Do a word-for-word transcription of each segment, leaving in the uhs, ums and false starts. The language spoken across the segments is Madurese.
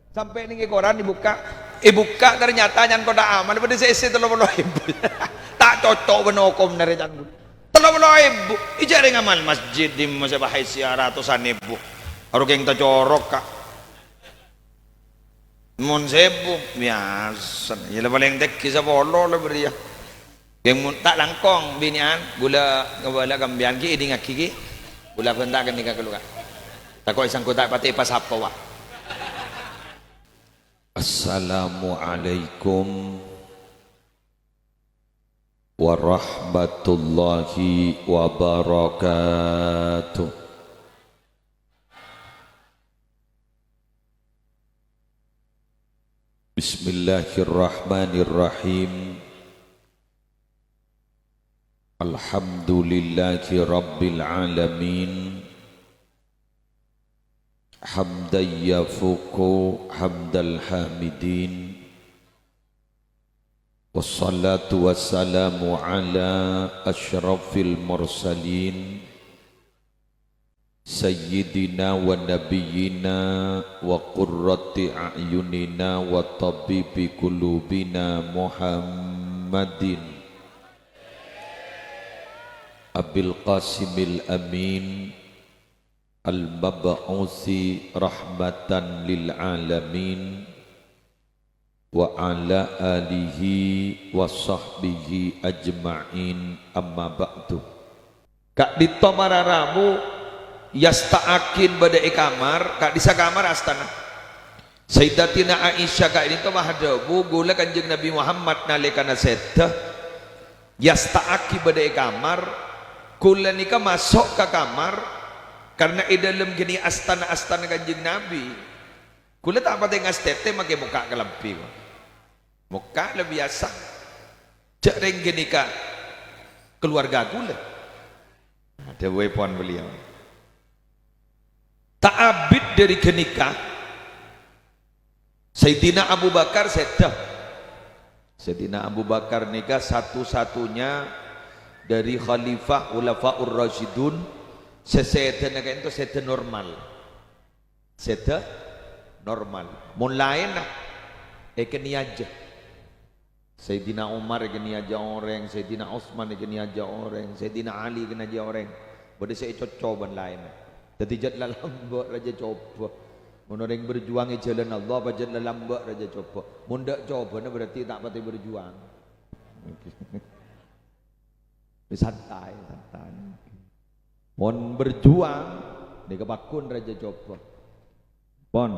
Sampè' nèng è koran èbukka', èbukka' ternyata can kotak amal bâdâ sè èssè tello polo èbu. Ta' cocok bân hokomma rè can ghulâ. Tello polo èbu, ijâ' rèng amal masjid dimma sè bahaya ratusan èbu. Aro kèng tacorok, Ka'. Mon sèbu, biyasa. Iyâ la palèng tèngghi sapolo la bâriyâ. Kèng mon ta' langkong binè'an, ghulâ ngabâlâ ka sampèyan ghi' èdingngaghi ghi'. Ghulâ bhânta ghânèka ghâllu, Ka'. Tako' sèngko' ta' patè èpasapa, wa. Assalamualaikum warahmatullahi wabarakatuh. Bismillahirrahmanirrahim. Alhamdulillahi rabbil alamin. Hamdan yafuqu hamdal hamidin. Wassalatu wassalamu ala asyrafil mursalin. Sayyidina wa nabiyyina wa qurrati a'yunina wa tabibi qulubina Muhammadin Abil Qasimil Amin al-mab'usi rahmatan lil alamin wa ala alihi wa sahbihi ajma'in, amma ba'du. Ka'dinto para rabu, yasta'akin bâdâ è kamar, ka'dissa' kamar astana. Sayyidatina Aisyah ka'dinto maadhâbu, ghulâ Kanjeng Nabi Muhammad nalèkana sèdhâ, yasta'aki bâdâ è kamar, ghulâ nèka maso' ka kamar, karna è dâlem ghânèka astana-astana Kanjeng Nabi. Ghulâ ta' patè ngastètè makè mokka' kalambhi, mon. Mokka' la biyasa. Jhâ' rèng ghânèka kaluwarga ghulâ. Nah, dhâbuèpon beliau. Ta' abit dâri ghânèka, Sayyidina Abu Bakar sèdhâ. Sayyidina Abu Bakar nèka satu-satunya dâri khalifah Khulafaur Rasyidun sè sèdhâna ka'dinto sèdhâ normal. Sèdhâ normal. Mon laènna èkènèyajâ. Sayyidina Umar èkènèyajâ orèng, Sayyidina Utsman èkènèyajâ orèng, Sayyidina Ali èkènèyajâ orèng. Bâdâ sè ècocco bân laènna. Dhâddhi jhât lalambâ' rajâ cobâ. Mon orèng berjuang è jhâlân Allah, pajhât lalambâ' rajâ cobâ. Mon tadâ' cobâna berarti ta' patè berjuang. Santai, santai. Mon berjuang, nèka pagghun rajâ cobâ. Pon.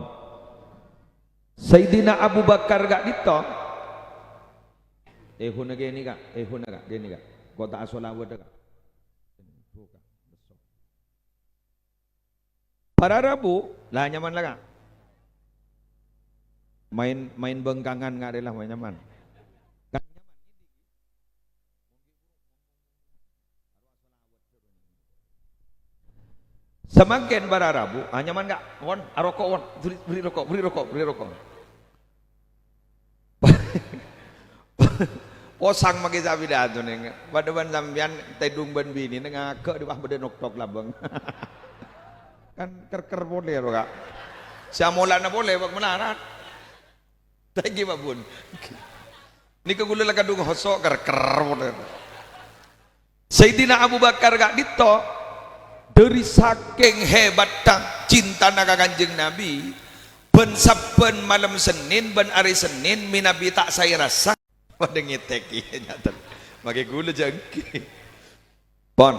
Sayyidina Abu Bakar ka'dinto. Èhuna ghânèka, èhuna ka', ghânèka. Ko' ta' asolawadhâ ka'. Para rabu, la nyaman la ka'. Maèn, maèn bengkangan nga' rè la, maèn nyaman. Samangkèn para rabu, ah, nyaman, Ka'? Won, aroko', won. Beri, beri roko', beri roko', beri roko'. Posang makè sapidato nèng. Padâ bân sampèyan tèdung bân binèna ngaghâ' dhi' pas bâdâ noktok labâng. Kan ker-ker polè, Ka'. Sè amola'na polè, bâk malarat. Ta' èngghi, Pak Bun. Nèka ghulâ la kadhung hoso' ker-ker. Sayyidina Abu Bakar ka'dinto, dâri sakèng hebatta cintana ka Kanjeng Nabi, bân-sabbhân malem Sennèn bân arè Sennèn mènabi ta' saè rassa. Padâ ngètèkè, nyater. Makè ghulâ jhâ' èngghi. Pon.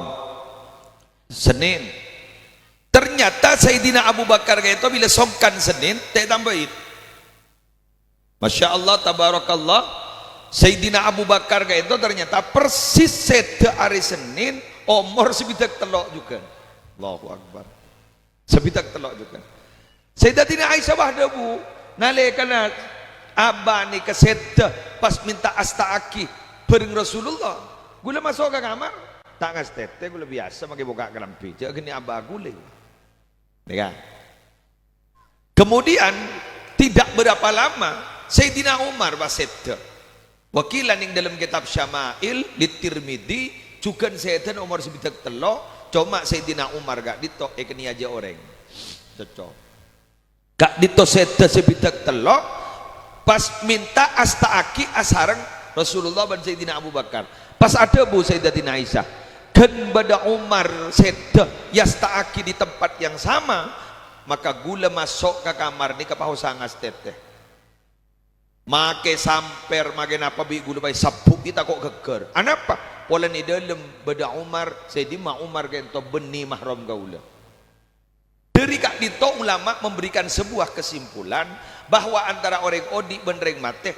Sennèn. Ternyata Sayyidina Abu Bakar ka'dinto bilâ songkan Sennèn, ta' ètambâi. Masya Allah, tabarakallah. Sayyidina Abu Bakar ka'dinto ternyata persis sèdhâ arè Sennèn, omor sabidhâk tello' jhughân. Allahu Akbar. Sabidhâk tello' jhughân. Sayyidatina Aisyah bâ adhâbu, nalèkana abâ' nèka sèdhâ pas mènta asta'aghi bhâreng Rasulullah. Ghulâ maso' ka kamar, ta' ngastètè, ghulâ biyasa makè bukka' kalambhi. Jhâ' ghâni abâ' ghulâ. Nèka. Kemudian, tidak berapa lama, Sayyidina Umar bâ sèdhâ. Wakila nèng dâlem kètab Syama'il, Lit-Tirmidzi, jhughân sèdhâna omor sabidhâk tello', coma Sayyidina Umar ka'dinto èkènèyajâ orèng. Cocok. Ka'dinto sèdhâ sè bidhâk tello', pas mènta asta'aghi asareng Rasulullah bân Sayyidina Abu Bakar. Pas adhâbu Sayyidatina Aisyah, "Ghân bâdâ Umar sèdhâ èasta'aghi di tempat yang sama, maka ghulâ maso' ka kamar nèka paosa ngastètè." Makè sampèr, makè napa bi' ghulâ paè sabbu'i tako' ghâggâr. Anapa? Polana è dâlem bâdâ Umar, sè dimma Umar ka'dinto bânnè mahram kaulâ. Dâri ka'dinto ulama memberikan sebuah kesimpulan bahwa antara orèng odi' bân rèng matè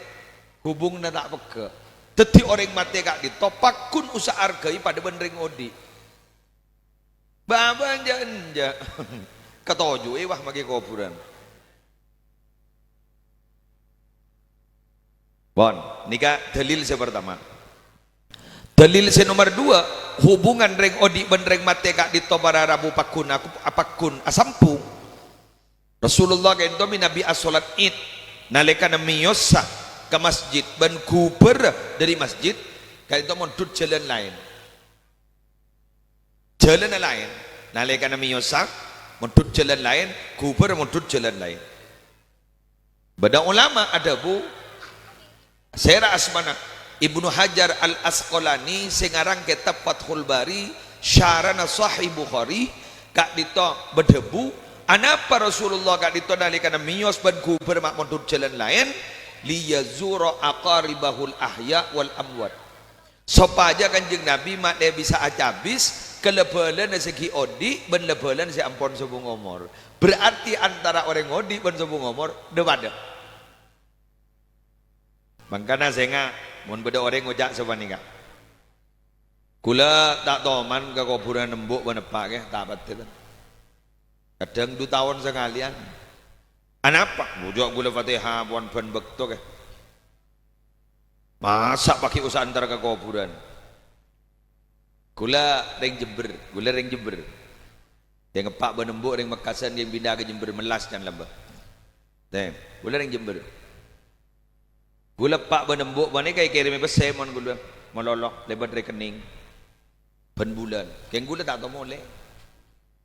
hubunganna ta' pegghâ'. Dhâddhi orèng matè ka'dinto pagghun usaha arghâi padâ bân rèng odi'. Bâbâ enjâ'-enjâ'. Katoju'è wah makè kobhurân. Pon, nèka dalil sè partama. Dalil sè nomer dua, hubungan rèng odi' bân rèng matè ka'dinto para rabu pagghun aku-, apagghun asambhung. Rasulullah ka'dinto mènabi asholat Id, nalèkana mèyosa ka masjid bân ghubârrâ dâri masjid, ka'dinto mondhut jhâlân laèn. Jhâlânna laèn. Nalèkana mèyosa, mondhut jhâlân laèn, ghubârrâ mondhut jhâlân laèn. Bâdâ ulama adhâbu, sèra asmana Ibnu Hajar Al-Asqalani sè ngarang kètab Fathul Bari, syarana Sahih Bukhari, ka'dinto bâdhâbu, anapa Rasulullah ka'dinto nalèkana mèyos bân ghubârrâ ma' mondhut jhâlân laèn, liyazura aqaribahul ahya wal amwat. Sopajâ Kanjeng Nabi ma' lè bisa acabis ka la-bâlâna sè ghi' odi' bân la-bâlâna sè ampon sobung omor. Berarti antara orèng odi' bân sobung omor dhâ-padâ. Mangkana sènga', mon bâdâ orèng ngoca' sapanèka, "Ghulâ ta' toman ka kobhurân embu' bân eppa' kè, ta' patè, ta'." Kadhâng du taon sakalèyan. Anapa? Bujâ' ghulâ Fatèha pon bân bâkto kè. Masa' paghi' osa entar ka kobhurân? Ghulâ rèng Jember, ghulâ rèng Jember. Sè eppa' bân embu' rèng Mekkasân, sè pinda ka Jember, Mellas can lambâ'. Tè, ghulâ rèng Jember. Ghulâ eppa' bân embu' panèka èkèrèmè pèssè mon ghulâ malolo lèbât rekening bân bulân. Kèng ghulâ ta' tao molè.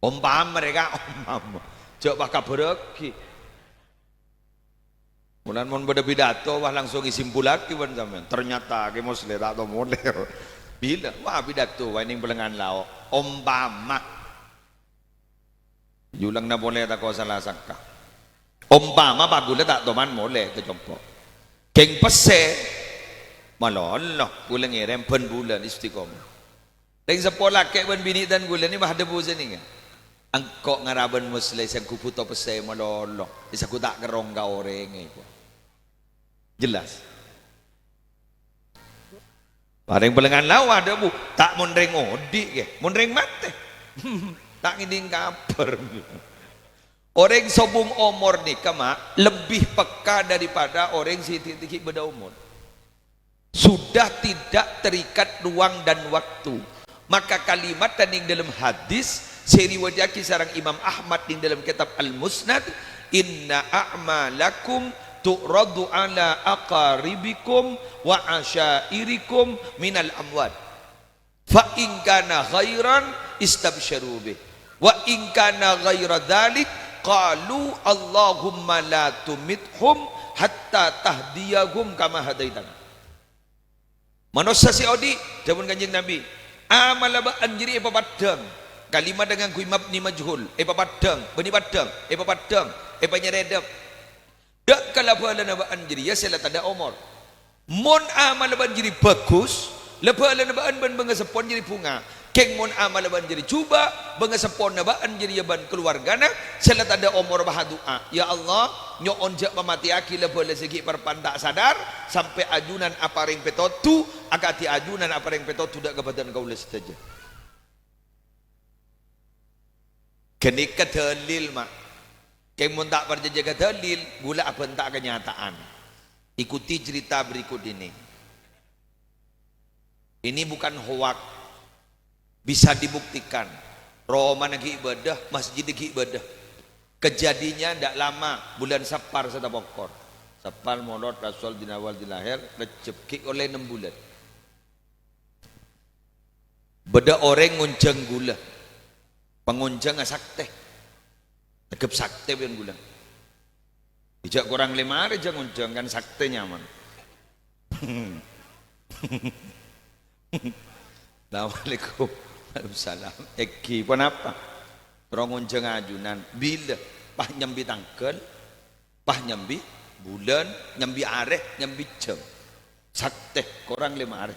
Ompama rèka, ompama. Jhâ' pas kabhârâghi. Mulana mon bâdâ pidato, wah, langsung èsimpullaghi bân sampèyan. Ternyata Kè Musleh ta' tao molè. Bilâ, wah, pidato, wah, nèng Pèlèngan Lao'. Ompama. Jhulangnga polè tako' sala sangka. Ompama pa' ghulâ ta' toman molè ka compo'. Kèng pèssè, malolo, ghulâ ngèrèm bân bulân istiqomah. Rèng seppo lakè' bân binè' dân ghulâ nè ma' dhâbu sanèka. Engko' ngara bân Musleh sè ghu bhuto pèssè malolo. Sè ghu ta' kerrong ka orèng, èko. Jelas? Parèng Pèlèngan Lao' adhâbu, ta' mon rèng odi' kè, mon rèng matè. Ta' ngèdhing kabhâr. Orèng sobung omor nèka, ma', lebih peka daripada orèng sè ghi'-, ghi' bâdâ omor. Sudah tidak terikat ruang dan waktu. Maka kalimat nèng dâlem hadis sè riwayataghi sareng Imam Ahmad nèng dâlem kètab Al-Musnad, "Inna a'malakum tu'radu ala aqaribikum wa asyairikum minal amwat. Fa in kana khairan istabsyaru bih. Wa in kana ghaira dzalik qalu Allahumma la tumithum hatta tahdiyahum kama hadaitana." Manossa sè odi', dhâbuna Kanjeng Nabi, amalla bâ'ân jârèya èpapaddhâng. Kalimatta ngangghuy mabni majhul, èpapaddhâng, bânnè paddhâng, èpapaddhâng, èpanyarèdhep. Dâ' ka la-bâlâna bâ'ân jârèya sè la tadâ' omor. Mon amalla bâ'ân jârèya bhâghus, la-bâlâna bâ'ân bân bângaseppona jârèya bhunga. Kèng mon amalla bâ'ân jârèya jhubâ', bângaseppona bâ'ân jârèya bân kalowargana sè la tadâ' omor bâ' adu'a, "Ya Allah, nyo'on jhâ' pamatèyaghi la-bâlâ sè ghi' parpan ta' sadar, sampè' ajunan aparèng pètodhu, akadhi ajunan aparèng pètodhu dâ' ka bâdân kaulâ sadhâjâ." Ghânèka dalil, ma'. Kèng mon ta' parcajâ ka dalil, ghulâ abhânta' kanyata'an. Ikuti cerita berikut ini. Ini bukan hoak. Bisa dibuktikan. Romana ghi' bâdâ, masjidda ghi' bâdâ. Kejadiannya ndak lama, bulân Sappar sè tapokor. Sappar, Molod, Rabiul Awal, Rabiul Akhir, Rejjeb ghi' ollè nem bulân. Bâdâ orèng ngonjhâng ghulâ. Pangonjhângnga saktè. Nèggep saktè bân ghulâ. Jhâ' korang lèma arè jhâ' ngonjhâng kan saktè nyaman. Assalamualaikum. Waalaikumsalam. Èngghi, ponapa? Terro ngonjhâng ajunan. Bilâ? Pas nyambi tangghâl, pas nyambi bulân, nyambi arè, nyambi jhâm. Saktè, korang lèma arè.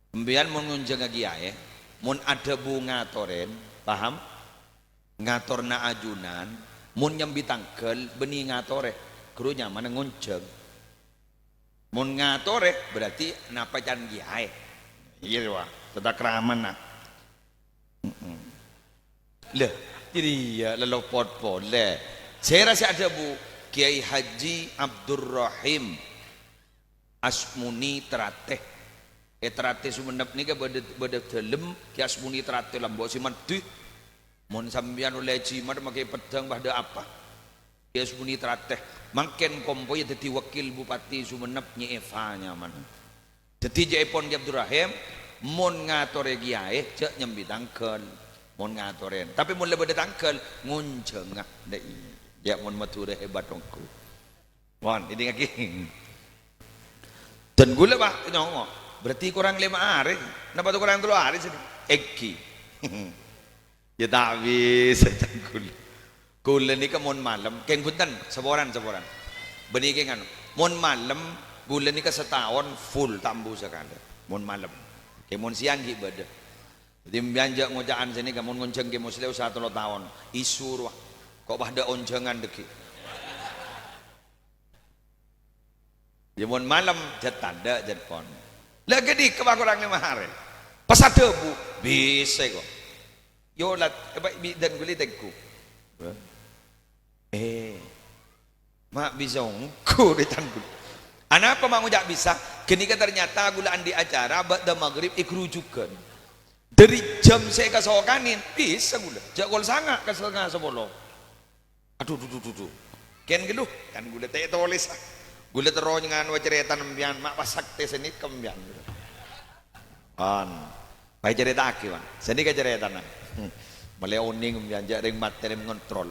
Sampèyan mon ngonjhângngaghi aè, mon adhâbu ngatorè, paham? Ngatorra ajunan, mon nyambi tangghâl, bânnè ngatorè, ghâru nyamana ngonjhâng. Mon ngatorè, berarti napa can ghi aè. Iyâ, wah, tata kramana. Mm-mm. Lah, jârèya lolopot polè. Sèra sè adhâbu Kiai Haji Abdurrahim Asmuni Trateh. È Trateh Sumenep nèka bâdâ, bâdâ dâlem, Kiai Asmuni Trateh lambâ' sè mandhi. Mon sampèyan ollè jimat makè peddhâng padâ apa? Kiai Asmuni Trateh. Mangkèn kompoyya dhâddhi wakil bupati Sumenep, Nyi Eva nyamana. Dhâddhi jhâ'èpon Kiai Abdurrahim, mon ngatorè kiyaè, jhâ' nyambi tangghâl. Mon ngatorè. Tapè mon la bâdâ tangghâl, ngonjhângnga. Dâ' iyâ. Jhâ' mon Madhurâ hebat ongghu. Mon, èdingngaghi. Dân ghulâ, Pak, nyongngo'. Berarti korang lèma arè. Napa ta' korang tello arè sènè? Èngghi. Yâ ta' bisa, dân ghulâ. Ghulâ nèka mon malem, kèng bhunten, saporana, saporana. Bânnè kèng anu, mon malem, ghulâ nèka sataon full ta' embu sakalè. Mon malem. Kèng mon sèyang ghi' bâdâ. Dhâddhi sampèyan jhâ' ngoca'an sènè, ka mon ngonjhâng Kè Musleh usaha tello taon. Isu rowa. Ko' padâ onjhângan dhâggi'. Yâ mon malem, jhâ' tadâ', jhâ' pon. La ghânèka, Pak, korang lèma arè. Pas adhâbu, bisa ko'. Yo, lat, apa, bi-, dân ghulâ tèngghu. Eh, ma' bisa ongghu, rè dân ghulâ. Anapa ma' ngoca' bisa? Ghânèka ternyata ghulâ andi' acara ba'da maghrib è Grujugan. Dâri jam sè èkasokanè, bisa ghulâ. Jhâ' kol sanga' ka setengah sapolo. Adhu, dhu, dhu, dhu, dhu. Kèng ghâllu, kan ghulâ ta' tolès, ah. Ghulâ terro nganu carètana sampèyan, ma' pas saktè sanèka sampèyan. Kan. Pas ècarèta'aghi, Pak. Sanèka carètana. Hmm. Molaè onèng sampèyan, jhâ' rèng matè rèng ngontrol.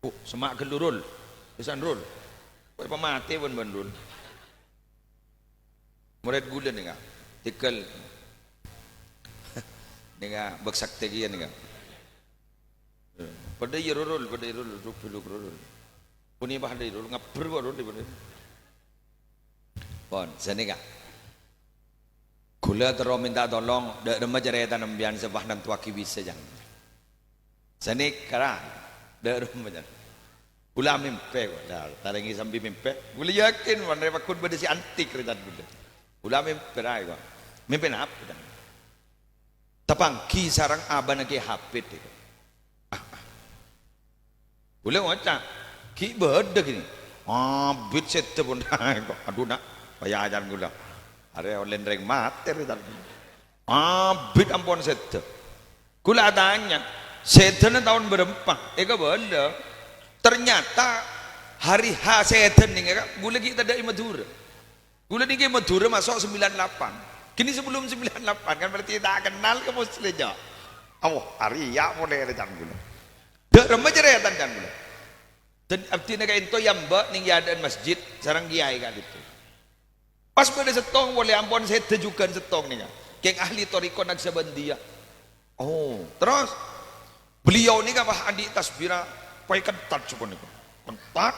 Oh, semma' ghâllu, Rul. Pisan, Rul. Koè pamatè bân-bân, Rul. Morèd ghulâ nèka. Tèghâl. Nèka, bâk saktè kèya nèka. Padâ iyâ, Rul, padâ iyâ, Rul, ruk-, ruk-, Rul. Ponèpa padâ iyâ, Rul, ngabbher ko', Rul, padâ. Pon, sanèka. Ghulâ terro mènta tolong, dâ' remma carètana sampèyan sè pas nantowaghi bisa, jhân. Sanèka, ra, dâ' remma, jhân. Ghulâ amèmpè, ko', la, tarèngè sambi mèmpè. Ghulâ yakin, mon rè pagghun bâdâ sè antik, rè, jhân ghulâ. Ghulâ amèmpè, ra, ko'. Mèmpè napa, jhân? Tapangghi sareng abana Kè Hafid, èko. Ah, ah. Ghulâ ngoca', "Ghi' bâdâ kènè." Abit sèdhâ pon. Adhu, na', pajhâjhân ghulâ. Arè ollè rèng matè, rè, jhân. Abit ampon sèdhâ. Ghulâ atanya, "Sèdhâna taon bârâmpa?" Èkabâlâ. Ternyata hari H sèdhâna nèka, ghulâ ghi' tadâ' è Madhurâ. Ghulâ nèka Madhurâ maso' sembilan lapan. Kènè sebelum sembilan lapan, kan berarti ta' kennal ka Musleh, jhâ'. Allah, arèya polè rè can ghulâ. Dâ' remma carètana can ghulâ. Dân abdhina ka'ènto yâ mbâ' nèng è adâ'na masjid, sareng kiyaè ka'dinto. Pas bâdâ sèttong polè ampon sèdhâ jhughân sèttong nèka. Kèng ahli thariqah Naqsabandiyah. Oh, terros beliau nèka pas andi' tasbihna, pas kentat sakonè'. Kentat.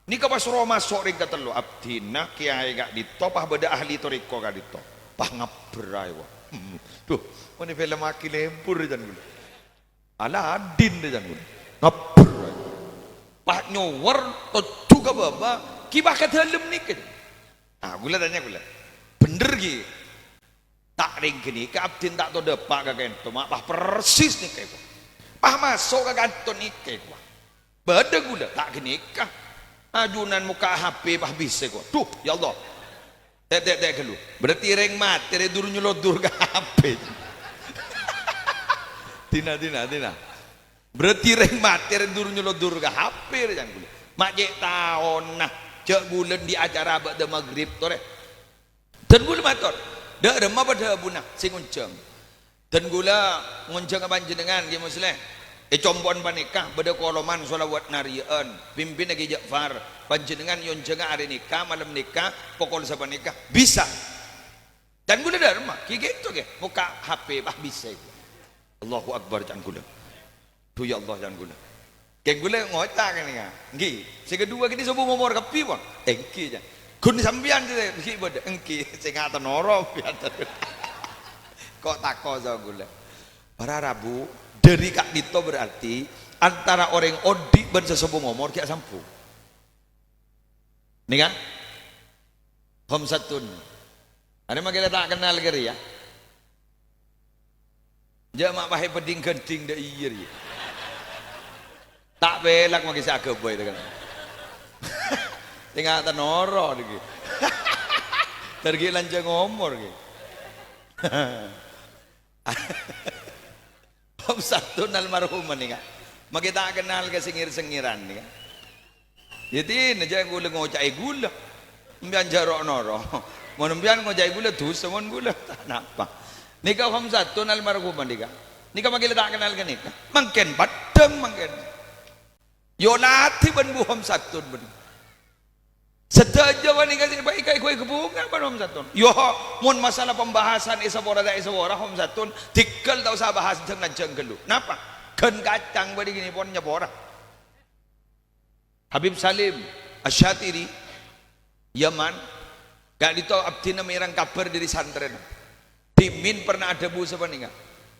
Nèka pas rowa maso' rèng katello, abdhina kiyaè ka'dinto, pas bâdâ ahli thariqah ka'dinto. Pas ngabbher aè, wah. Hmm, duh, mon è film Aki Lembur, can ghulâ. Aladin, can ghulâ. Ngabbher aè. Pas nyowor, toju' ka bâbâ, ghi' pas ka dâlem nèka. Ah, ghulâ tanya ghulâ. Bhender ghi'? Ta' rèng ghânèka abdhina ta' tao dâpa' ka ka'ènto, ma' pas persis nèka, èko. Pas maso' ka kanto nèka, èko. Bâdâ ghulâ, ta' ghânèka. Ajunan mokka' H P pas bisa, èko. Duh, ya Allah. Tè', tè', tè' ghâllu. Berarti rèng matè rè dur-nyolodur ka H P. Dina, dina, dina. Berarti rèng matè rè dur-nyolodur ka H P rè, can ghulâ. Ma' cè' taona, jhâ' ghulâ andi' acara bâdâ maghrib, to, rè. Dân ghulâ mator, "Dâ' remma padâ dhâbuna sè ngonjhâng?" "Dân ghulâ ngonjhâng ka panjhennengngan, Kè Musleh." È compo'na panèka bâdâ koloman shalawat nariya'an, pimpinna Kè Ja'far, panjhennengngan èyonjhângnga arè nèka, malem nèka, pokol sapanèka, bisa. Can ghulâ dhâremma, ghi' ghânto, ghi. Mokka' H P, bâh, bisa iku. Allahu Akbar, can ghulâ. Dhu, ya Allah, can ghulâ. Kèng ghulâ ngoca' kènè', ya. Ènggi, sè kaduwâ ghi' sobung omor kabbhi, pon? Ènggi, can. Ghun sampèyan sè ghi' bâdâ? Ènggi, sè ngaten noro', sampèyan. Ko' tako' so ghulâ. Para rabu, dâri ka'dinto berarti antara orèng odi' bân sè sobung omor ghi' asambhung. Nèka? Khamsatun. Arè mangkèn la ta' kennal kèya. Jhâ' ma' pahè peddhing-ghendhing dâ' iyâ rèya. Ta' pèlak mangkèn sè aghâbây, ta' kennal. Sè ngaten noro' nèka. Dâri ghi' lanjhâng omor ghi. Khamsatun almarhumah nèka. Mangkèn ta' kennal ka sè ngèr-sèngèran nèka. Yâ dinah jhâ' ghulâ ngoca'è ghulâ. Sampèyan jhâ' ro'-noro'. Mon sampèyan ngoca'è ghulâ, dhusa mon ghulâ. Ta' napa. Nèka khamsatun almarhumah nèka. Nèka mangkèn la ta' kennal ka nèka. Mangkèn paddhâng mangkèn. Yâ olatè bân Bu Khamsatun bân. Sadhâjâ panèka sè èkaèghâ-èghâ bhunga bân Khamsatun. Yâ, mon masalah pembahasan èsapora ta' èsapora Khamsatun, dhingghâl ta' osa bahas jhâng-lanjhâng ghâllu. Napa? Ghân kacang bâdâ ghinèpon nyapora. Habib Salim Asy-Syatiri, Yaman, ka'dinto abdhina mèreng kabhâr dâri santrèna. Dhimèn pernah adhâbu sapanèka,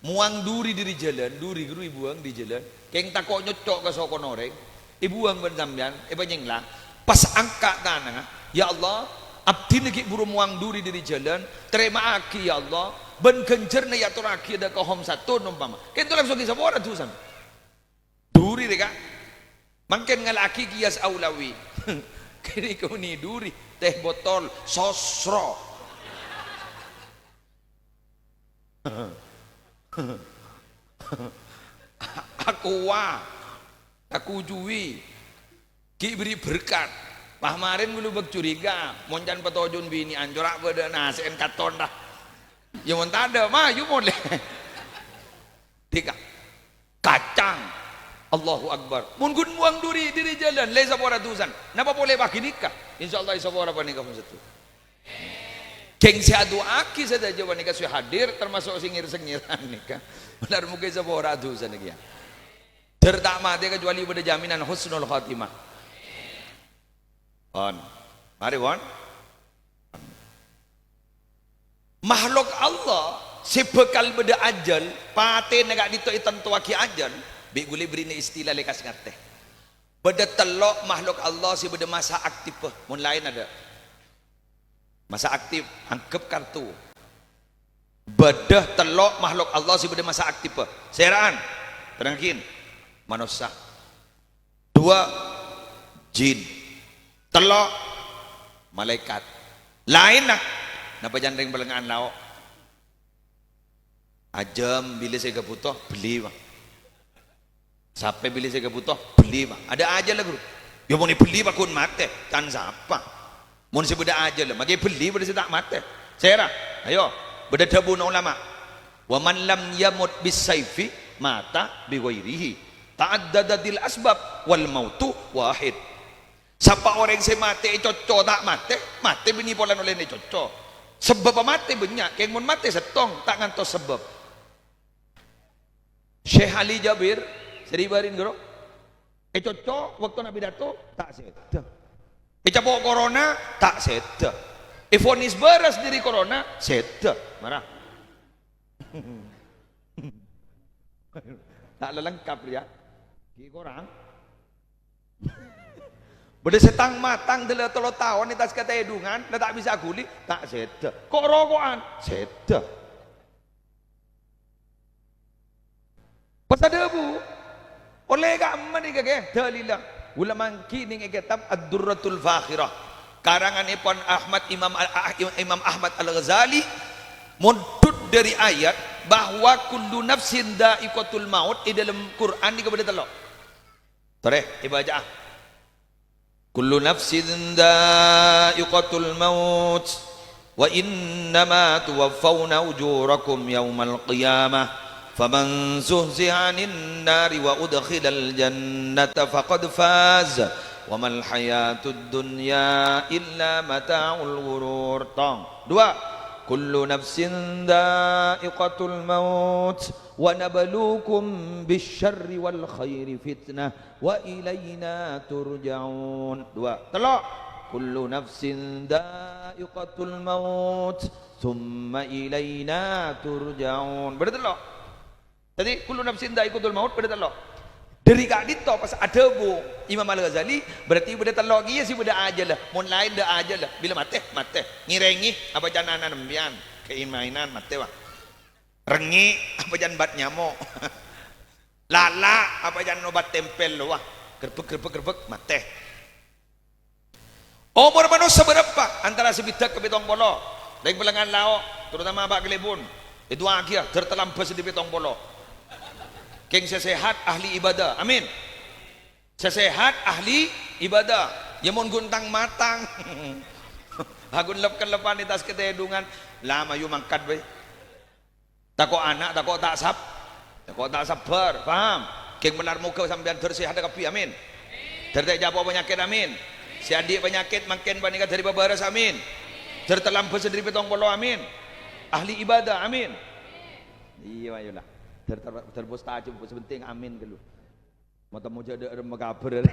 "Mowang duri dâri jhâlân, duri ghâru èbhuwâng dâri jhâlân, kèng tako' nyocco' ka sokona orèng, èbhuwâng bân sampèyan, èpanyèngla." Pas angka' tanangnga, "Ya Allah, abdhina ghi' bhuru mowang duri dâri jhâlân, tarèma'aghi, ya Allah, bân ghânjhârânna èyatorraghiyâ dâ' ka Khamsatun ompama." Kènto langsung èsapora dhusana. Duri rè, Ka'. Mangkèn ngala'a kiyas aulawi. Kènè' konè duri, teh botol, sosro. Aqua, aku juwi, ghi' bherri' berkat. Pas marèn ghulâ bâk curiga, mon can patojon binè'an cora' bâdâ nasè'en katon, ra. Yâ, mon tadâ', mayu molè. Dhika. Kacang. Allahu Akbar. Mon ghun mowang duri dâri jhâlân, la èsapora dhusana. Napa polè paghi nèka? Insyaallah èsapora panèka, Khamsatun. Kèng sè adu'aaghi sadhâjâ panèka sè hadir, tamaso' sè ngèr-sèngèran nèka. Bhender moghâ èsapora dhusana kèya. Jhâr ta' matè kacuali bâdâ jaminan husnul khatimah. Pon. Marè, pon. Makhluk Allah sè bhâkal bâdâ ajhâl, patèna ka'dinto ètantowaghi ajhâl, bi' ghulâ èbherri'na istilah lèkas ngartè. Bâdâ tello' makhluk Allah sè bâdâ masa aktif, mon laèn adâ'. Masa aktif, angghep kartu. Bâdâ tello' makhluk Allah sè bâdâ masa aktif. Sèra'an, terrangaghi. Manossa. Duwâ', jin. Tello', malaèkat. Laènna, napa can rèng Pellengnga'an lao'? Ajâm bilâ sè èkabhuto, bellî, Pak. Sapè bilâ sè èkabhuto, bellî, Pak. Adâ' ajhâl la, Ghuru. Yâ, mon èbellî, Pak, ghun matè. Can sapa? Mon sè bâdâ ajhâl la, makè bellî bâdâ sè ta' matè. Sèra? Ayo, bâdâ dhâbuna ulama. "Wa man lam yamut bis saifi mata bi ghairihi. Ta'addadatil asbab wal mautu wahid." Sapa orèng sè matè ècocco ta' matè, matè bânnè polana ollèna ècocco. Sabâbbhâ matè bânnya', kèng mon matè sèttong, ta' ngantos sabâb. Syekh Ali Jabir, sè rè-bâri'na ghâro. Ècocco bâktona pidato, ta' sèdhâ. Ècapo' corona, ta' sèdhâ. Èvonis bârâs dâri corona, sèdhâ. Mara. Ta' lalengkap rèya. Ghi' korang. Bâdâ sè tang-matang dâlâ tello taon è attas katèdungan, la ta' bisa aghuli, ta' sèdhâ. Ko'-roko'an, sèdhâ. Pas adhâbu, ollè ka'emma nèka, ghi, dalilla. Ghulâ mangghi nèng è kètab Ad-Durratul Fakhirah, karanganèpon Ahmad Imam Al-, A-, Imam Ahmad Al-Ghazali, mondhut dâri ayat bahwa kullu nafsin dha'iqatul maut è dâlem Qur'an nèka bâdâ tello'. Torè, èbâca'a. "Kullu nafsin dha'iqatul maut, wa innama tuwaffawna ujurakum yaumal qiyamah, فمن زحزح عن النار وأدخل الجنة فقد فاز وما الحياة الدنيا إلا متاع الغرور. Tong. Dua. كل نفس ذائقة الموت ونبلوكم بالشر والخير فتنة وإلينا ترجعون. Dua. Tello'. كل نفس ذائقة الموت ثم إلينا ترجعون. Bâdâ tello'. Dhâddhi, كل نفس ذائقة الموت bâdâ tello'. Dhâri ka'dinto pas adhâbu Imam Al-Ghazali, berarti bâdâ tello' kèya sè bâdâ ajâllâ. Mon laèn dâ' ajâllâ. Bilâ matè, matè. Ngèrèngè apa can ana' sampèyan? Ka'in-maènan, matè, wah. Rengngè' apa can obat nyamo'? Lala' apa can obat tempel, wah. Grebek, grebek, grebek, matè. Omor manossa bârâmpa? Antara sabidhâk ka pètong polo. Rèng Pellèngan Lao', terutama Pak Kalèbun, èdu'aaghiyâ, dhâr talambâs dâri pètong polo. Kèng sè sehat, ahli ibadah. Amin. Sè sehat, ahli ibadah. Yâ mon ghun tang-matang. Aghun lep-kellepan è attas katèdungan. La mayu mangkat bhâi. Tako' ana', tako' ta' sab-, tako' ta' sabbhâr. Paham? Kèng mèlar moghâ sampèyan dhâr sehat kabbhi. Amin. Dhâr ta' ècapo' panyakèt. Amin. Sè andi' panyakèt mangkèn panèka dhâri pabârâs. Amin. Dhâr talambâs dâri pètong polo. Amin. Ahli ibadah. Amin. Iyâ, ayolah. Dhâr, dhâr, dhâr mustajab, sè pentèng amin ghâllu. Matemmo jhâ' dâ' remma kabhâr.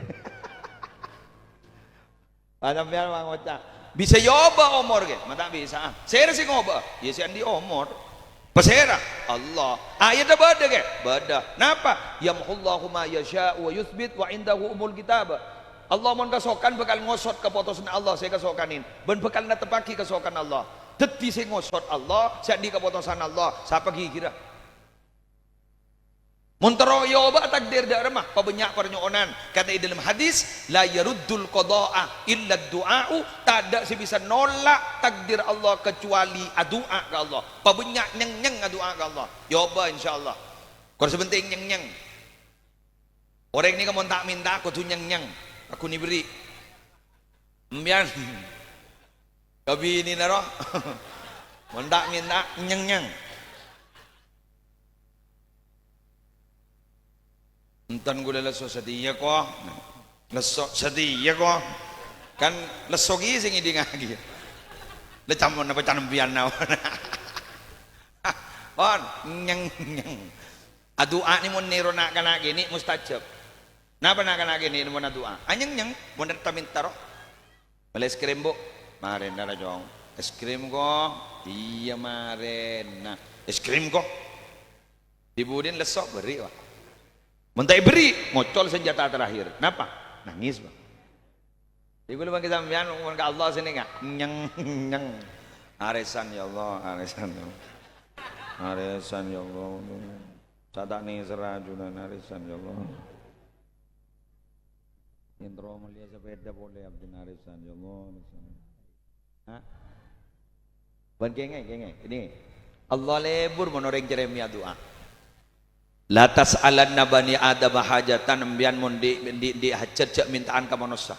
Pas sampèyan ngoca', "Bisa èobâ omor, ghi?" Ma' ta' bisa. Sèra sè ngobâ? Yâ sè andi' omor. Pasèra? Allah. Ayaddhâ bâdâ, ghi? Bâdâ. Napa? "Yamhullahu ma yasha'u wa yutsbit wa indahu ummul kitab." Allah mon kasokan bhâkal ngosot kapotosanna Allah sè èkasokanin, bân bhâkal netteppaghi kasokan Allah. Dhâddhi sè ngosot Allah, sè andi' kapotosan Allah, sapa ghi-ghira? Mon terro èobâ takdir dâ' remma, pabânnya' parnyo'onan. Karna è dâlem hadis, "La yaruddul qada'a illa du'a'u," tadâ' sè bisa nolak takdir Allah kecuali adu'a ka Allah. Pabânnya' nyèng-nyèng adu'a ka Allah. Èobâ, insyaallah. Kor sè pentèng nyèng-nyèng. Orèng nèka mon ta'-mènta kodhu nyèng-nyèng, pagghun èberri'. Sampèyan ka binèna rowa. Mon ta'-mènta, nyèng-nyèng. Enten ghulâ lesso satèya, ko'. Lesso satèya, ko'. Kan lesso ghi sè ngèdingaghi. La cam-, napa can sampèyan naon? Pon, nyèng-nyèng. Adu'a nè mon nèro na'-kana' kènè' mustajab. Napa na'-kana' kènè' mon adu'a? Anyèng-nyèng, mon ta'-mènta rowa. "Mellè es krim, Bu'." "Marèna ra, Cong." "Es krim, ko'." "Iyâ, marèna." "Es krim, ko'." Dibudin lesso, berri', wah. Mon ta' èberri', ngocol senjata terakhir. Napa? Nangès, wah. Iku lho bângkè sampèyan mon ka Allah sè nèka. Nyèng, nyèng. Arèsan, ya Allah, arèsan, ya Allah. Arèsan, ya Allah. Sa ta' nèser ajunan arèsan, ya Allah. Entro mellèya sepeda polè abdhina arèsan, ya Allah, arèsan. Ha? Bân kèngèng, kèngèng. Ini Allah lebur mon orèng cerrè mèya du'a. "La tas'alanna bani Adama hajatan," sampèyan mon andi', andi', andi' hajat jhâ' mènta'an ka manossa.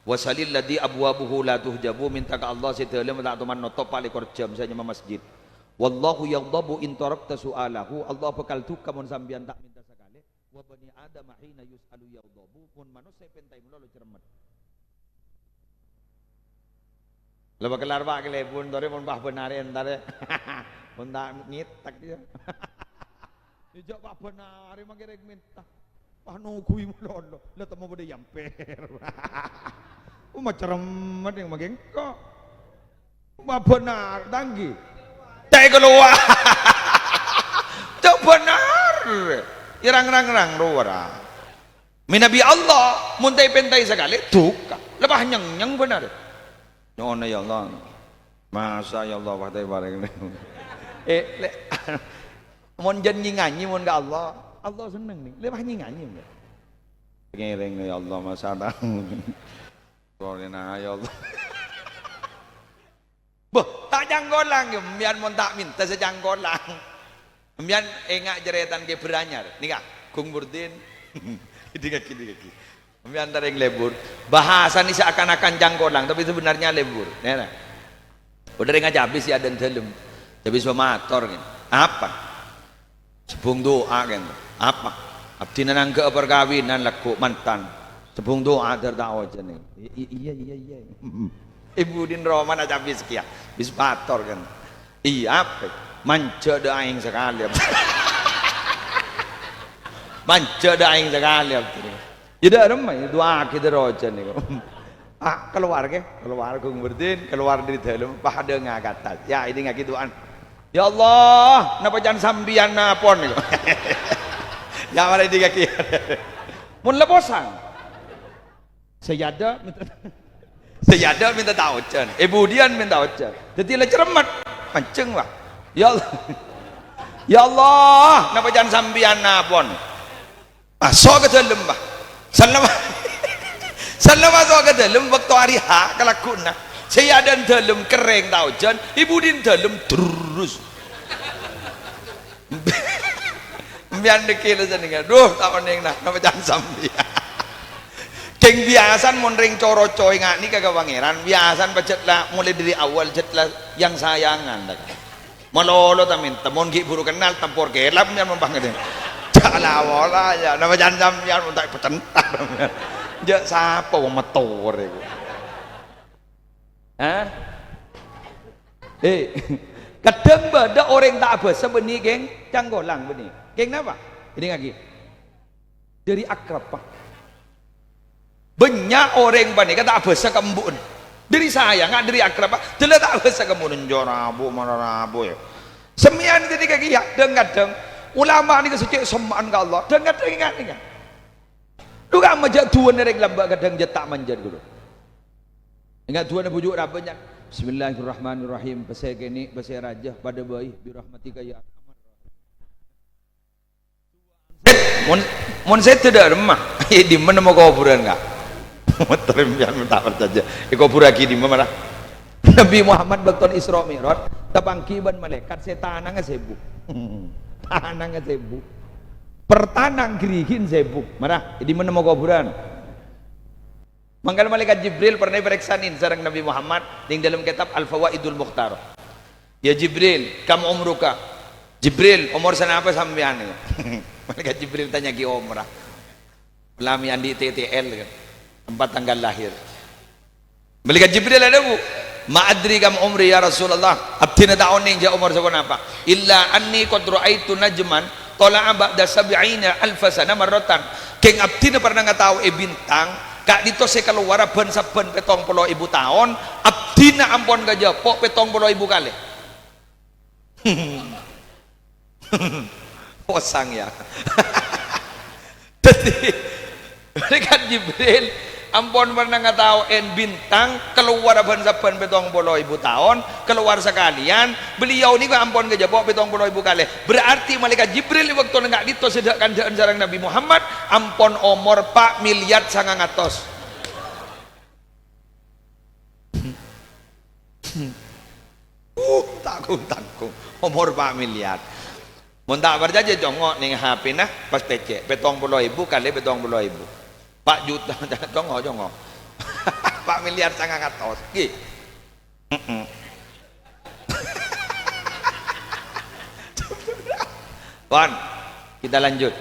"Wa salil ladzi abwabuhu la tuhjabu," mènta ka Allah sè dâlemma ta' toman notop pa' lèkor jam sè nyama masjid. "Wallahu yaghdabu in tarakta su'alahu," Allah bhâkal duka mon sampèyan ta' mènta sakalè. "Wa bani Adama hina yus'alu yaghdabu," mon manossa èpèntaè malolo cermet. Lha bâ' kellar, Pak, kalèbun, torè mon pas bân arè entarè. Mon ta' ngètèk, yâ. Jhâ' pas bân arè mangkè rèng mènta. Pas nongghuwi malolo. Lha temmo padâ èyamper. Oh, macerremet yang mangkè engko'. Pas bân arè, tanggi. Ta' kalowar. Cobâ bân arè. Yâ rang-rang-rang rowa ra. Mènabi Allah, mon ta' èpèntaè sakalè, duka. Lè pas nyèng-nyèng bân arè. Nyo'ona, ya Allah. Masa, ya Allah, pas ta' èparèng. Eh, lè-, mon jân ngèng-ngèngè mon ka Allah, Allah senneng, nè. Lè pas ngèng-ngèngè, nè. Ngèrèng, ya Allah, masa ta'. Sorena, ya Allah. Bâh, ta' cangkolang, yâ, sampèyan mon ta' mènta sè cangkolang. Sampèyan enga' carètana Kè Bârânyar. Nèka, Gung Murdin. Dingaghi, dingaghi. Sampèyan ta' rèng lebur. Bahasana seakan-akan cangkolang, tapi sebenarnya lebur. Nèka. Padâ rèng ajâbis sè adâ' dâlem. Ajâbis pamator, ghi. Apa? Sebbhung du'a, kèng. Apa? Abdhina nangghâ'â parkabinan, lagghu' mantan. Sebbhung du'a, dhâr ta' ojhân, nèng. I-, i-, iyâ, iyâ, iyâ. È budina romana cabis kèya. Bis pator, kèng. Iyâ, apa? Manja dâ' aèng sakalè, apa? Manja dâ' aèng sakalè, apa? Iyâ, dâ' remma, iyâ, du'aaghi dhâr ojhân, nèko. Ah, kalowar, kè. Kalowar, Gung Berdin, kalowar dâri dâlem, padâ ngakata. Yâ, èdingngaghi du'ana. "Ya Allah, napa can sampèyan, apon?" Yâ, mara èdingngaghi. Mon la posang. Sayyada minta, sayyada minta ta' ojhân. È budina minta ojhân. Dâddhi la cermet. Mancèng, wah. "Ya Allah. Ya Allah, napa can sampèyan, apon?" Maso' ka dâlem, bah. Sallama, sallama maso' ka dâlem, bâkto arè ha, kalagghu'na. Sè è adâ'na dâlem kerrèng ta' ojhân, è budina dâlem terros. Sampèyan dhâggi' la senengnga. Duh, ta' onèng, nah, napa can sampèyan? Kèng biyasana mon rèng coro-coro nga'nè ka, ka Pangèran, biyasana pajhât la molaè dâri awal, jhât la yang-sayangan, ta'. Malolo ta' mènta, mon ghi' buru kennal, tempor kelap, sampèyan mon pangèdhing. Jhâ' la pola, yâ, napa can sampèyan, mon ta' èpacentar, sampèyan. Jhâ' sapa wong mator, iku? Hah? Eh, kadhâng bâdâ orèng ta' abhâsa bânnè, kèng, cangkolang bânnè. Kèng napa? Èdingngaghi. Dâri akrab, Pak. Bânnya' orèng panèka ta' abhâsa ka embu'na. Dâri sayangnga, dâri akrab, Pak. Dâlla ta' abhâsa ka embu'na, "Enjâ' rabu, mara rabu, yâ." Sampèyan ghânèka kèya, dhâng-kadhâng. Ulama nèka sè cè' semma'an ka Allah. Dhâng-kadhâng ènga', ènga'. Dhu kamma jhâ' du'âna rèng lambâ' kadhâng jhâ' ta' manjâr ghâllu. Ènga' du'âna bhuju' rabâ, nyan. "Bismillahirrahmanirrahim. Pèssè kènè', pèssè rajâ, padâ bhâi. Birahmatika ya arhamar rahimin." Mon, mon sèdhâ dâ' remma, è dimma nemmo kobhurân, Ka'? Motor sampèyan mon ta' parcajâ. Èkobhurraghi è dimma, mara? Nabbhi Muhammad bâktona Isra Mi'raj, tapangghi bân malaèkat sè tanangnga sèbu. Tanangnga sèbu. Pertanang ghârighin sèbu. Mara, è dimma nemmo kobhurân? Mangkana Malaèkat Jibril pernah èparèksanè sareng Nabbhi Muhammad neng dâlem kètab Al-Fawaidul Mukhtarah. "Ya Jibril, kam umruka?" "Jibril, omor sanapa sampèyan?" Malaèkat Jibril tanya'aghi omorra. Lami andi' T T L, kan. Tempat tanggal lahir. Malaèkat Jibril adhâbu, "Ma adri kam umri, ya Rasulullah." Abdhina ta' onèng jhâ' omor saponapa. "Illa anni qad ra'aitu najman thala'a ba'da sab'ina alfa sana marratan." Kèng abdhina parna ngataoè bintang ka'dinto sè kalowara bân-sabbhân pèttong polo èbu taon, abdhina ampon kajhâpo' pèttong polo èbu kalè. Posang, ya. Dâddhi, Malaèkat Jibril ampon parna ngataoè bintang kalowara bân-sabbhân pèttong polo èbu taon, kalowar sakalèyan, beliau nèko ampon kajhâpo' pèttong polo èbu kalè. Berarti Malaèkat Jibril è bâktona ka'dinto sè dâ'-kandhâ'ân sareng Nabbhi Muhammad ampon omor pa' milyar sangang atos. Uh, ta' gung-tanggung. Omor pa' milyar. Mon ta' parcajâ, congo' neng H P-na, pas pècè', pèttong polo èbu kalè pèttong polo èbu. Pa' juta, congo', congo'. Pa' milyar sangang atos. Ghi. Mm-mm. Pon, kita lanjut.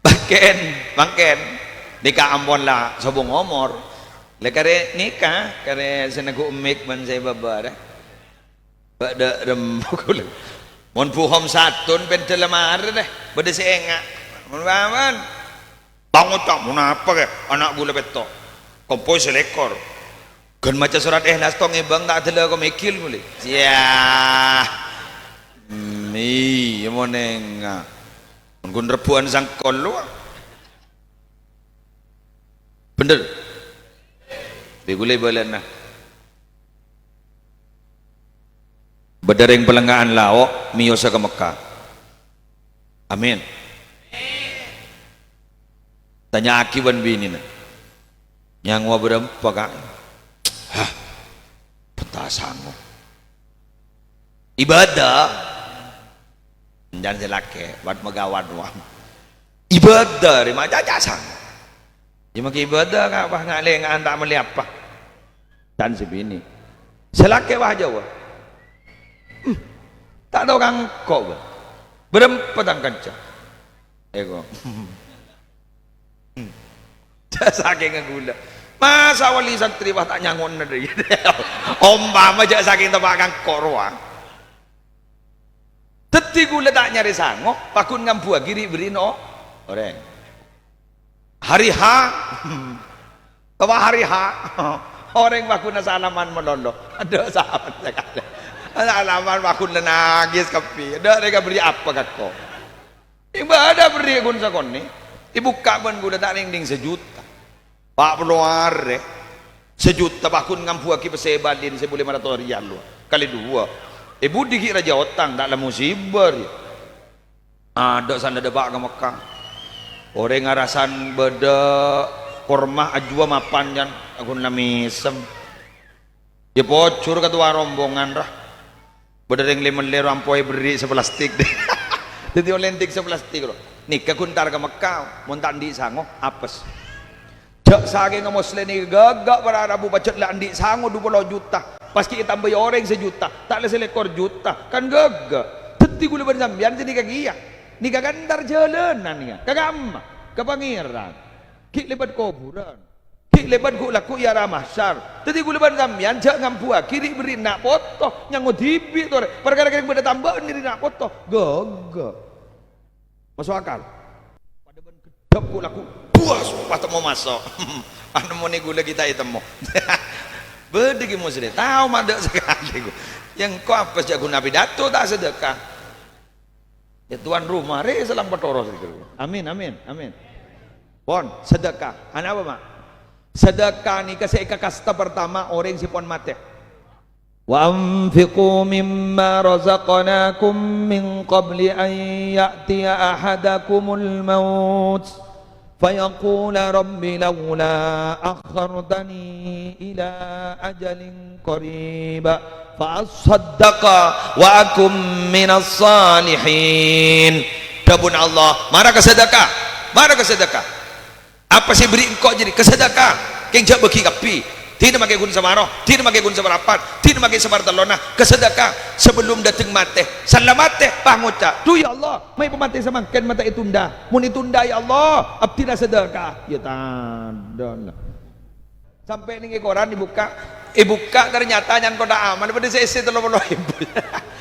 Mangkèn, mangkèn. Nèka ampon la sobung omor. La karè nèka, karè sè neggu' mik bân sè bâbâ rè. Bâdâ remmo kaulâ. Mon buhom satun pènḍâ la marè rè. Bâdâ sè enga'. Mon bâbân. Tang oca', "Mon apa, kè? Ana' ghulâ pètto'. Kompoy sè lèkor. Ghân maca sorat Ikhlas tong è bâng ta' dâlâ ko mègil molè." Yah. Hmm, iyâ, mon enga'. Mon ghun rebbhuwân sangkol, lo. Bhender. Bi' ghulâ bâlâna. Bâdâ rèng Palèngnga'an Lao' mèyosa ka Mekka. Amin. Tanya'aghi bân binèna. "Nyangowa bârâmpa, Ka'?" "Hah, bhânta sango." "Ibadah." Enjân sè lakè', wat megawan, wah. "Ibadah, rè, maca ca' sango." "Yâ, mangkè ibadah, Ka', wah, nga'-lènga'an ta' mellè apa." Can sè binè'. Sè lakè', wah, jâwâb. Hmm, ta' tao kangko, bâ. Bârâmpa tang kanca? Eko. Jhâ' sakèngnga ghulâ. Masa wali santri wah ta' nyangona dhâri. Ompama jhâ' sakèng teppa' kangko' rowa. Dhâddhi ghulâ ta' nyarè sango, pagghun ngambuwâghi ri'-, bherri'na o-, orèng. Hari H, apa hari H? Orèng pagghun asalaman malolo. Adâ' salam sakalè. Asalaman pagghun la nangès kabbhi. Adâ' rèng aberri' apa ka engko'? Ibadah berri' ghun sakonè'. Èbukka' bân ghulâ ta' nèng-nèng sajuta. Pa' polo arè. Sajuta pagghun ngambuwâghi pèssè Bali sèbu lèma ratos riyal, lo. Kalè duwâ'. È budi ghi' rajâ otang, ta' la musibâ rèya. Adâ' sala dâpa' ka Mekka. Orèng arasan bâdâ korma ajuwâ mapan, can, aghun la mèsem. Yâ, pojhur ka towa rombongan, ra. Bâdâ rèng lè-mellè ro ampo èberri' saplastik. Dhâddhi ollè ènḍi' saplastik, ro. Nèka ghun entar ka Mekka, mon ta' anḍi' sango, apes. Jhâ' sakèngnga Moslèh nèka ghâgghâ' para rabu pajhât la anḍi' sango du polo juta, pas ghi' ètambâi orèng sajuta, ta' la salèkor juta, kan ghâgghâ'. Dhâddhi ghulâ bân sampèyan sanèka kèya, nèka kan entar jhâlânan nèka, ka kamma? Ka Pangèran. Ghi' lèbât kobhurân. Ghi' lèbât ghu'-lagghu' è ara mahsyar. Dhâddhi ghulâ bân sampèyan jhâ' ngambuwâghi ri'-, bherri' na' poto, nyango dhibi' torè. Parkara kèng bâdâ tambâ'ân ri' na' poto, ghâgghâ'. Maso' akal? Padâ bân gheddhâk ghu'-lagghu', buas, pas temmo maso'. Anemmonè ghulâ ghi' ta' ètemmo. Bâdâ ghi' Moslèh, tao ma' adâ' sakalè, ghu. Yâ engko' apa jhâ' ghun apidato ta' sadâka. Yâ tuan rumah, rè salam patoros. Amin, amin, amin. Pon, sadâka. Ana apa, Ma'? Sadâka nèka sè èkakasta partama orèng sè pon matè. "Wa anfiqu mimma razaqnakum min qabli an ya'tiya ahadakumul maut, fayaqula, 'Rabbi laula akhartani ila ajalin qarib, fa assaddaqa wa akum minas salihin.'" Dhâbuna Allah, "Mara ka sadâka, mara ka sadâka." Apa sè èberri' engko' jârèya? Ka sadâka. Kèng jhâ' bâgi kabbhi. Dinah makè ghun saparo, dinah makè ghun saparapat, dinah makè sapartellonna. Ka sadâka. Sabellum dâteng matè, sella matè, pas ngoca', "Dhu, ya Allah, ma' èpamatè samangkèn ma' ta' ètunda. Mon ètunda, ya Allah, abdhina sadâka." Yâ tadâ'. Sampè' nèng è koran èbukka', èbukka' ternyata can kotak amal bâdâ sè èssè tello polo èbu.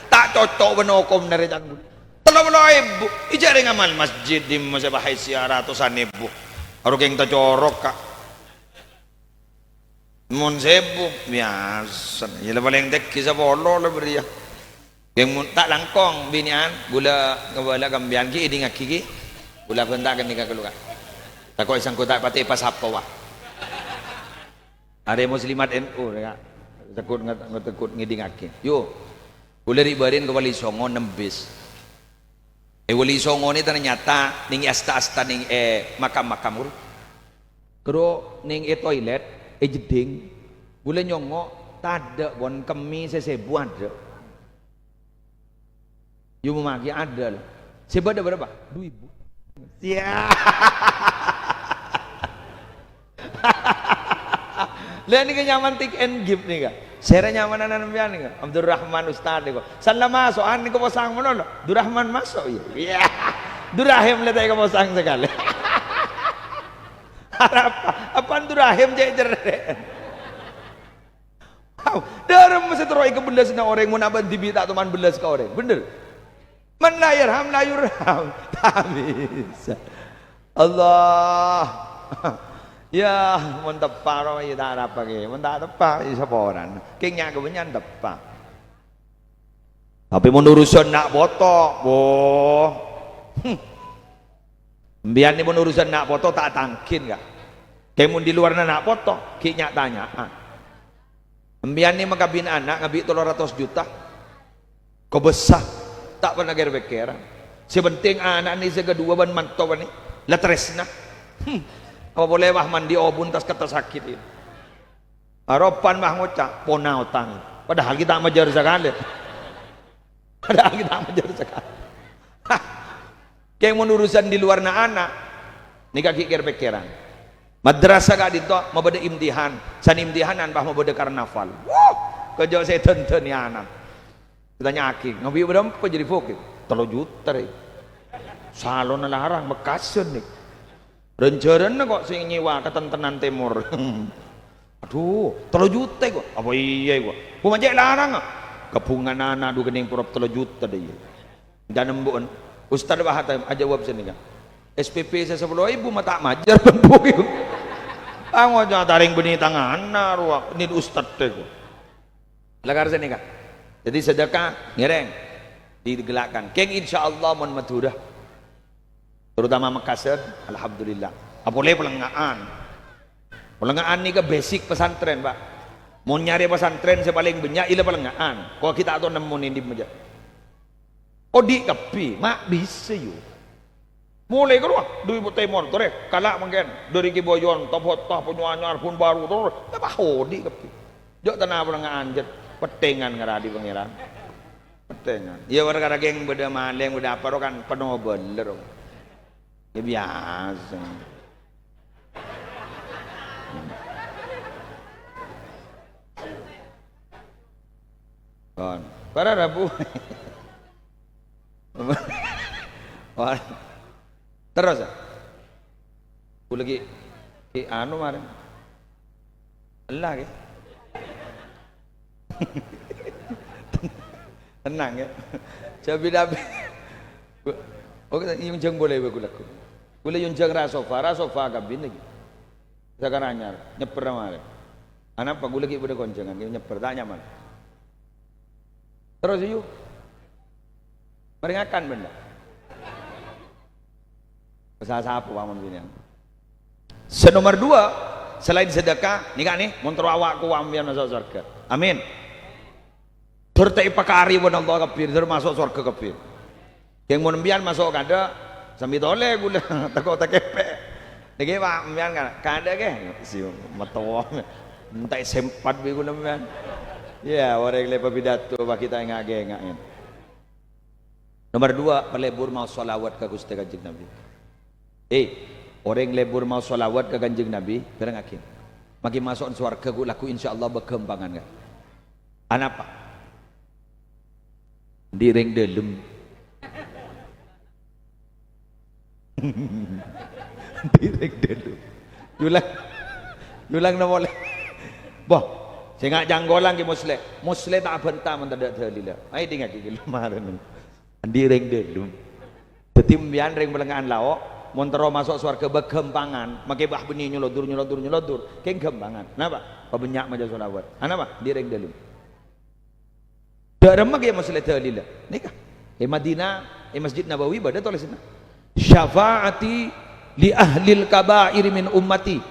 Ta' cocok bân hokomma rè can ghulâ. Tello polo èbu. Ijâ' rèng amal masjid dimma sè bahaya ratusan èbu. Aro kèng tacorok, Ka'. Mon sèbu, biyasa. Yâ la palèng tèngghi sapolo la bâriyâ. Kèng mon ta' langkong binè'an, ghulâ ngabâlâ ka sampèyan ghi, èdingngaghi ghi. Ghulâ bhânta ghânèka ghâllu, Ka'. Tako' èsangghu ta' patè èpasapa, wa. Arè muslimat N U, Ka'. Sèngko' nge-, nge-, sèngko' ngèdingngaghi. Yo. Ghulâ ri'-bâri'ân ka Wali Songo nembis. È Wali Songo nè ternyata nèng è asta-asta nèng è makam-makam, ghuru. Ghuru nèng è toilet, è jeddhing, ghulâ nyongngo' tadâ', pon, kemmè sè sèbu adâ'. Yâ, momaghi adâ', lo. Sè bâdâ bârâmpa? Du èbu. Yâ. Lah, nèka nyamana Take and Give nèka. Sèra nyamana sampèyan nèka. Abdurrahman Ustaz nèka. Sella maso', an nèka posang malolo. Durrahman maso', yâ. Yâ. Durrahim la ta' èkaposang sakalè. Arapa? Apaan Durrahim cè' cerrè'? Wow, dâremma sè terro èkabellasana orèng, mon abâ' dhibi' ta' toman bellas ka orèng. Bhender. "Man la yarham la yurham." Ta' bisa. Allah. Yâ, mon teppa' rowa, yâ ta' arapa kè. Mon ta' teppa', yâ saporana. Kèng nya' kabânnya'an teppa'. Tapè mon urusan na' poto, woh. Hmm. Sampèyan nè mon urusan na' poto ta' tangghing, Ka'. Kèng mon di luarna na' poto, ghi' nya'-tanya'an. Sampèyan nè makabin ana' ngabi' tello ratos juta. Kobâsa, ta' parna kèr-pèkkèran. Sè penting ana' nè sè kaduwâ bân manto nè la tarèsna. Hmm. Apa polè, wah, mandi obun tas-kettas sakit ini. Aropan, wah, ngoca', "Pona otang." Padahal ghi' ta' majâr sakalè. Padahal ghi' ta' majâr sakalè. Hah. Kèng mon urusan di luarna ana', nèka ghi' kèr-pèkkèran. Madrasah ka'dinto mabâdâ imtihan, san imtihanan pas mabâdâ karnaval. Wuh, kèjhâ' sè dândâni ana'. Ètanya'aghi, "Ngabi' bârâmpa jârèya, Bu'?" Tello juta, rè. Salonna larang, Mekkasân, nè. Rèn-jhârânna kok sè nyèwa ka Tentenan Tèmor. Adhu, tello juta kok. Apa iyâ kok? Bu, ma' cè' larang, ah. Kabhungan ana' du kennèng porop tello juta dâ' iyâ. Dâ' nembu'en. Ustad Wahab ajâwâb sanèka. S P P sè sapolo èbu ma' ta' majâr bân bu kèo. Angoca' tarèng bânnè tangana rowa, nè ustad tèko. Lakar sanèka. Jadi sedekah ngèrèng. Digella'kan. Kèng insyaallah mon Madhurâ. Terutama Mekkasân, alhamdulillah. Apolè palèngnga'an. Palèngnga'an nèka basic pesantren, Pak. Mon nyarè pesantren sè palèng bânnya' ella palèngnga'an. Kok ghi' ta' tao nemmo nèndi majâ. Odi' kabbhi, ma' bisa, yu. Molaè ka rowa, dâri tèmor, torè, kala' mangkèn, dâri Kèboyon, Tabotta, Ponyoanyar, Pekanbaru, torè, ta' pa odi' kabbhi. Jhâ' tana palèngnga'an, jhât, pettèngan ngaradi Pangèran. Pettèngan. Iyâ, parkara kèng bâdâ malèng, bâdâ apa, ro kan peno bâlâ, ro. Iyâ, biyasa. Kon. Para rabu. Wah. Terros, ya? Ghulâ ghi', ghi' anu marèn. Ella, ghi'. Tenang, ya. Jhâ' bidhâ. Oke, èyonjhâng polè bâ' ghulâ. Ghulâ èyonjhâng ra sofa, ra sofa kabin lagi. Sakaranyar, nyèpper marèn. Anapa ghulâ ghi' bâdâ konjhângan, ghi' nyèpper, ta' nyaman. Terros, yu. Marèngakan bân dâ'. Sasapo, Pak, mon binèyan. Sè nomer dua, salaèn sedekah, nèka nè, mon terro awak kowa' mbiyan maso' sowarghâ. Amin. Dur ta' èpakarè bân Allah kabbhi, dur maso' sowarghâ kabbhi. Kèng mon mbiyan maso' kadâ', sambi tolè ghulâ, tako' takèpè'. Nèkè, Pak, mbiyan ka-, kadâ', kè? Si matowa. Enta' sempat bi' ghulâ mbiyan. Iyâ, orèng lè papidato, Pak, ghi' ta' ènga'-ènga', ya. Nomer dua, palebur maos shalawat ka Ghustè Kanjeng Nabi. Eh, orèng lebur maos shalawat ka Kanjeng Nabi, bârengngaghi. Maghi maso'an sowarghâ ghu-, lagghu' insyaallah bâgâmpangan, kan? Anapa? Andi' rèng dâlem. Andi' rèng dâlem. Yulang. Yulang napa polè? Boh, sè nga' cangkolang ghi Musleh. Musleh ta' abhânta mon tadâ' dalilla. Ayo dingngaghi ghi' marèn. Andi' rèng dâlem. Dhâddhi, mbiyan rèng Palèngnga'an Lao', mon terro maso' sowarghâ bâgâmpangan, makè bâh bânnè nyolodur, nyolodur, nyolodur, kèng ghâmpangan. Napa? Pabânnya' maca shalawat. Anapa? Andi' rèng dâlem. Dâ' remma kèya masalah dalilla. Nèka. È Madinah, è Masjid Nabawi bâdâ tolèsanna, "Syafa'ati li ahlil kaba'iri min ummati."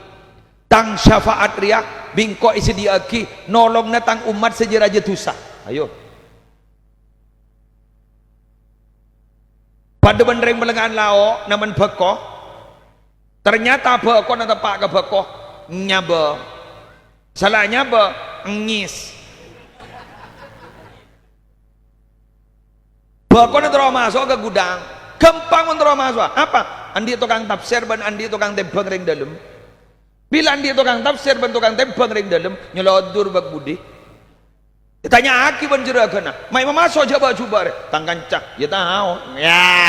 Tang syafaat rèya bi' engko' èsadhiyâ'aghi nolongnga tang ommat sè jâ-rajâ dhusa. Ayo. Padâ bân rèng Palèngnga'an Lao', namen bhâko. Ternyata bhâkona teppa' ka bhâko, nyabâ. Sala nyabâ, ngis. Bhâkona terro maso' ka gudhâng. Ghâmpang mon terro maso'a. Apa? Andi' tokang tafsir bân andi' tokang tèmbhâng rèng dâlem. Bilâ andi' tokang tafsir bân tokang tèmbhâng rèng dâlem, nyolodur bâk budi. Ètanya'aghi bân juragana, "Mayu mamaso' jhâ' bâ'-jhubâ' rè?" Tang kanca, "Yâ tao." Yâ.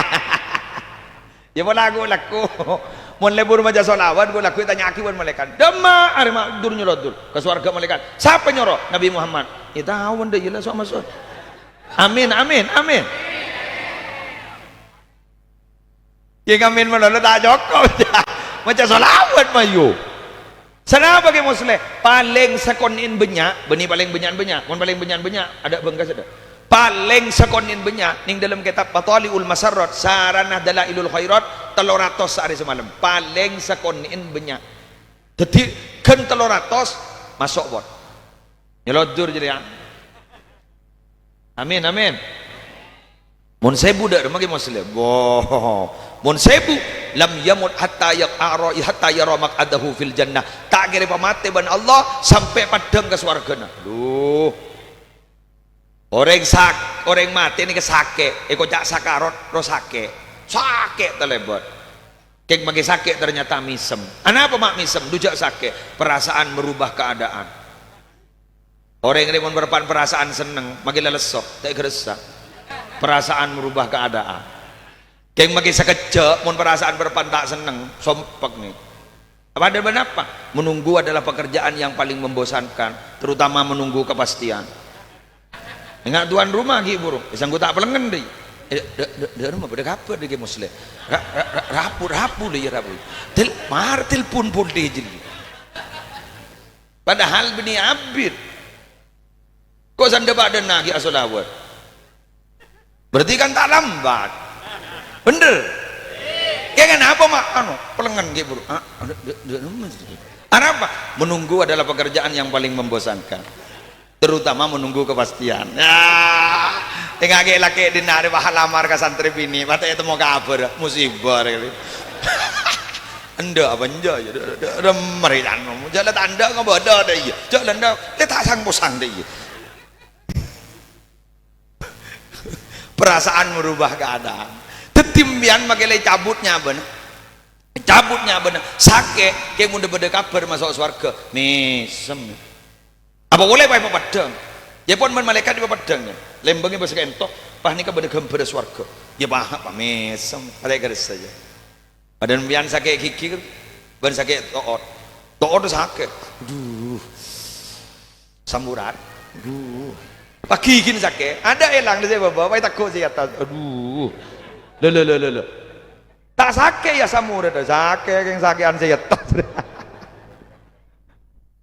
Yâ pola ghu-, lagghu'. Mon lebur maca shalawat, ghu-, lagghu' ètanya'aghi bân malaèkat. "Dâmma arè ma-, dur nyolodur ka sowarghâ malaèkat? Sapa nyoro?" "Nabi Muhammad." "Yâ tao, bân dâ' iyâ la so' maso'." Amin, amin, amin. Yâ ngamin malolo ta' cokop. Maca shalawat, mayu. Sanapa kè Musleh? Palèng sakonè'en bânnya', bânnè palèng bânnya'an bânnya'. Mon palèng bânnya'an bânnya', adâ' bângkassa dâ'. Palèng sakonè'en bânnya', nèng dâlem kètab Mathal'i'ul Masarrat, sarana Dalailul Khairat, tello ratos saarè samalem. Palèng sakonè'en bânnya'. Dhâddhi, ghân tello ratos, maso' pot. Nyolodur jârèya. Amin, amin. Mon sèbu dâ' remma kè Musleh. Woh. Mon sèbu, "Lam yamut hatta ya-, ara-, hatta yara maq'adahu fil jannah." Ta' kèra pamatè bân Allah sampè' paddhâng ka sowarghâna. Duh. Orèng sak-, orèng matè nèka sakè', èkoca' sakarot, ro sakè'. Sakè' talèbât. Kèng makè sakè' ternyata mèsem. Anapa ma' mèsem? Dujâ' sakè', perasaan merubah keadaan. Orèng rè mon parappa'na perasaan senneng, makè lalesso, ta' èghâressa. Perasaan merubah keadaan. Kèng makè sakejjhâ', mon perasaan bârâmpan ta' senneng, sompek nè. Apa ada apa? Menunggu adalah pekerjaan yang paling membosankan, terutama menunggu kepastian. Enga' tuan rumah ghi' buru, sanggu ta' pelengngen dhi'. Eh, dâ', dâ', dâ' rumah bâdâ kabhâr dhi' Kè Musleh. Ra-, ra-, ra-, rabu, rabu lè ya rabu. Tel-, mar telpon polè jârèya. Padahal bânnè abit. Ko' sandhâ padâna ghi' asolawat. Berarti kan ta' lambat. Bhender. Kèng kenapa ma' anu, pelengngen ghi' buru. Ah, dâ-, dâ-, dâ-, arapa? Menunggu adalah pekerjaan yang paling membosankan. Terutama menunggu kepastian. Ya. Enga' ghi' lakè' dinna' rè pas lamar ka santrè binè', pas ta' ètemmo kabhâr, musibah rè. Endâ' apa enjâ' ya, dâ-, dâ-, remmer ya, anu. Jhâ' la ta' endâ' ngabâdâ dâ' iyâ. Jhâ' la endâ', lè ta' sang-posang dâ' iyâ. Perasaan merubah keadaan. Dhâddhi sampèyan makè lè cabut nyabâna. Cabut nyabâna. Sakè', kè mon bâdâ kabhâr maso' sowarghâ. Mèsem. Apa polè pas èpapeddhâng? Ya pon mon malaèkat èpapeddhâng, ya. Lembângngè bâs kènto, pas nèka bâdâ ghâmbhârrâ sowarghâ. Ya, pas, pas mèsem. Malaèkat saja. Padâ sampèyan sakè' ghighi, kan? Bân sakè' to'ot. To'ot sakè'. Aduh. Samurat. Aduh. Pas ghighi sakè'. Adâ' èlang dâ' sè bâbâ, pas ètegghu' sè è attas. Aduh. Lho, lho, lho, lho, lho. Ta' sakè' ya samurat, sakè' kèng sakè'an sè è attas.